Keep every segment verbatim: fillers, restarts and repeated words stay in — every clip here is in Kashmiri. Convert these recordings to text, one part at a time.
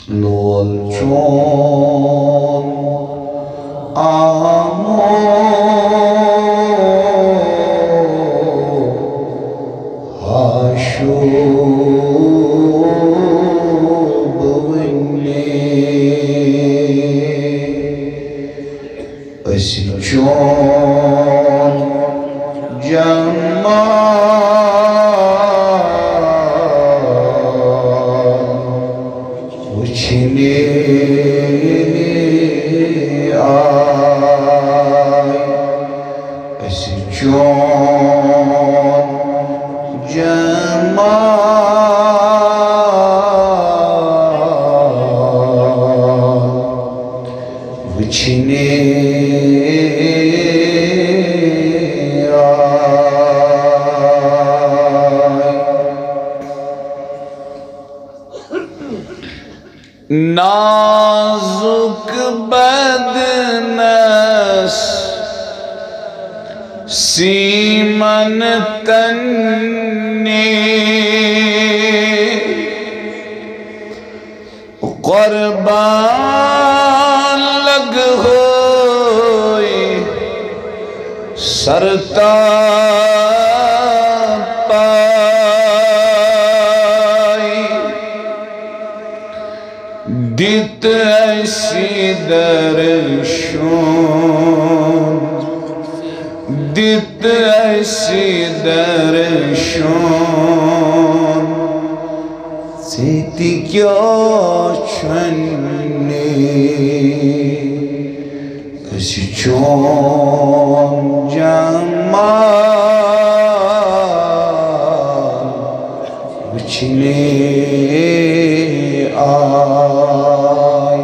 لول چون آمو، ہاشو بونی۔ أسۍ چون جمال وٕچھنہِ آے۔ أسۍ چون جمال وٕچھنہِ آے۔ نازُک بدنس سیمن تنی، قربان لگہوے سرتا پای۔ دِتھ اَسہِ درشُن، دِتھ اَسہِ درشُن، ژےٚ تہِ کیٛاہ چھُنہٕ؟ أسۍ چون جمال وٕچھنہِ آے۔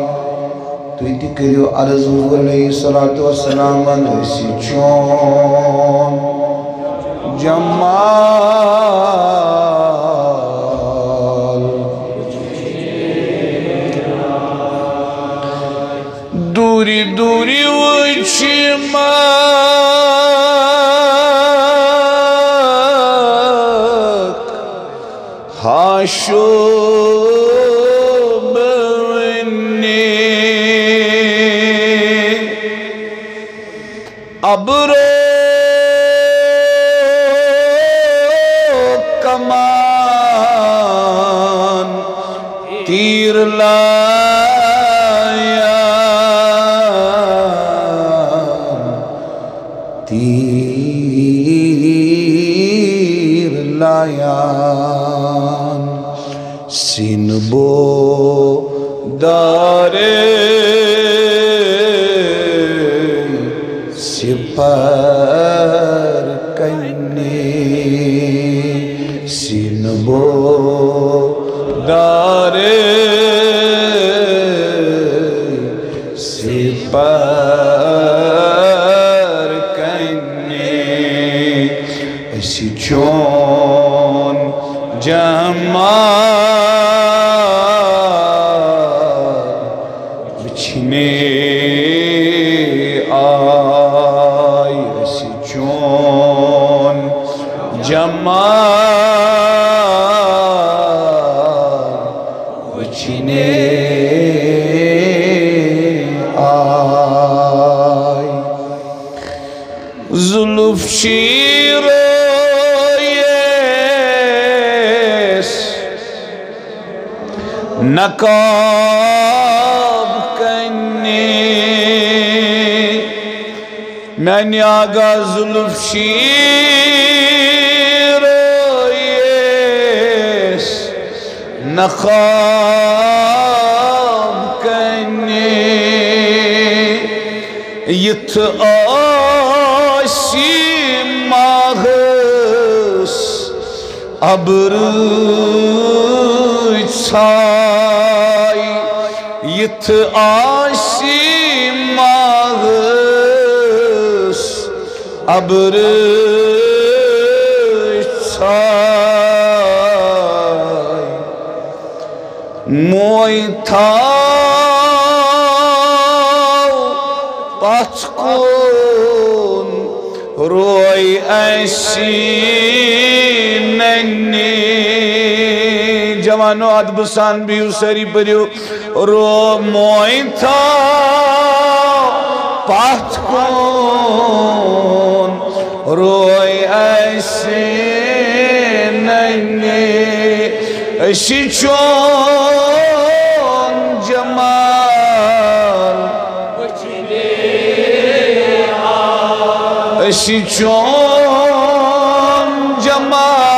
تُہۍ تہِ کٔرِو عرض حضور علیہ الصلوۃ والسلامن، أسۍ چون جمال۔ دوٗرِ دوٗرِ وٕچھِ مکھ ہاشو بونی۔ ابرو کمان تیر لایان، تیر لایان۔ سینہٕ بو دارے سپر کنی، سینہٕ بو دارے سپر کنی۔ أسۍ چون جمال وٕچھنہِ آے، أسۍ چون جمال وٕچھنہِ آے۔ زُلُف شیٖرٲیِس نقاب کنہِ، میانہِ آقا زُلُف شیٖرٲیِس نقاب کنہِ۔ یِتھ آسہِ ماہس ابرٕچ ژھاے، یِتھ آسہِ ماہس ابرٕچ ژھاے۔ موے تھاو پتھ کُن روے اَسہِ ننہِ۔ جوانو، ادبہٕ سان بِہِو سٲری، پٔرِو۔ رو موے تھاو پتھ کُن روے اَسہِ ننہِ۔ أسی چون جمال، أسی چون جمال۔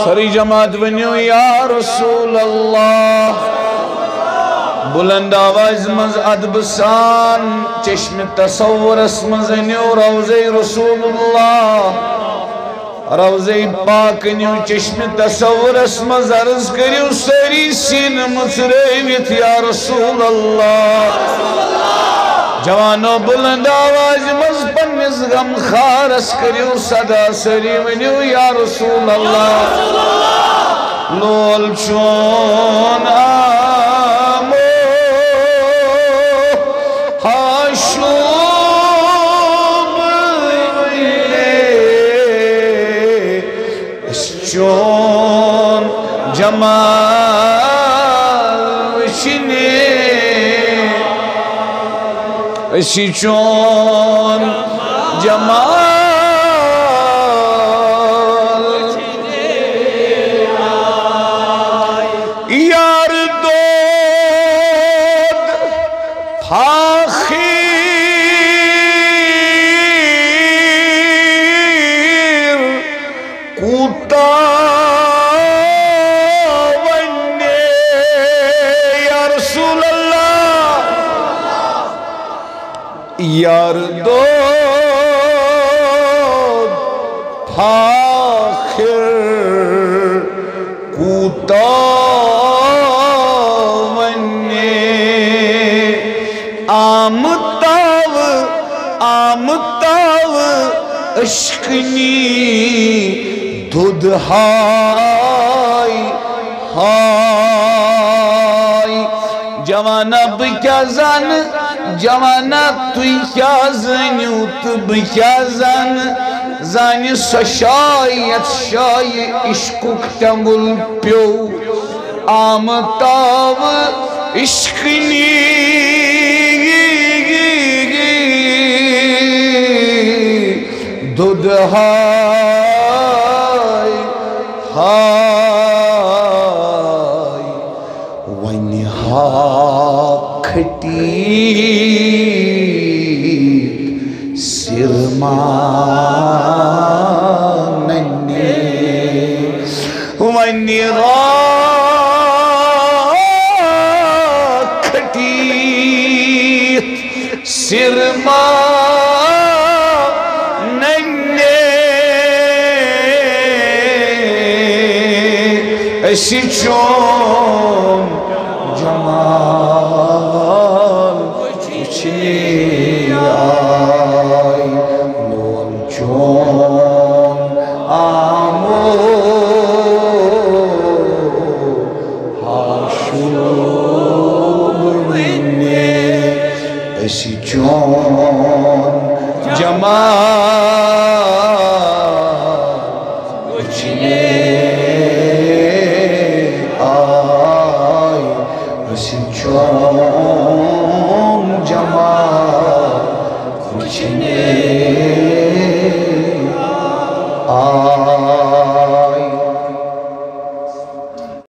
سٲری جماعت ؤنِو، یا رسول اللہ۔ بلند آوازِ منٛز ادبہٕ سان چشمِ تصورس منٛز أنِو روضے رسول اللہ۔ روضے پاک أنِو چشمِ تصورس منٛز، عرض کٔرِو سٲری سیٖنہٕ مُژرٲوِتھ، یا رسول اللہ۔ جوانو، بلند آوازِ منٛز پننِس غمخارس کٔرِو صدا، سٲری ؤنِو، یا رسول اللہ۔ لول چون آمو ہاشوب أسۍ چون جمال وٕچھنہِ، أسی چون جمال۔ یار دود فاخر کوٗتاہ وَنہِ، یا رسول اللہ۔ یار دود فاخر کوٗتاہ وَنہِ، آمہٕ تاوٕ، آمہٕ تاوٕ عشقنی دُدہاے ہاے۔ جوانا، بہٕ کیٛاہ زانہٕ، جوانا، تُہۍ کیٛاہ زٲنِو تہٕ بہٕ کیٛاہ زانہٕ، زانہِ سۄ شاے یَتھ شایہِ عشقُک تٮ۪نٛگُل پیوٚو۔ آمہٕ تاوٕ عشقنی دُدہاے ہاے۔ وَنہِ ہا کھٔٹی سِر ما ننہِ، وَنہِ ہا کھٔٹی سِر ما ننہِ، أسۍ چون جمال وٕچھنہِ آے۔ لول چون آمو ہاشوب وٕنہِ، أسۍ چون جمال وٕچھنہِ۔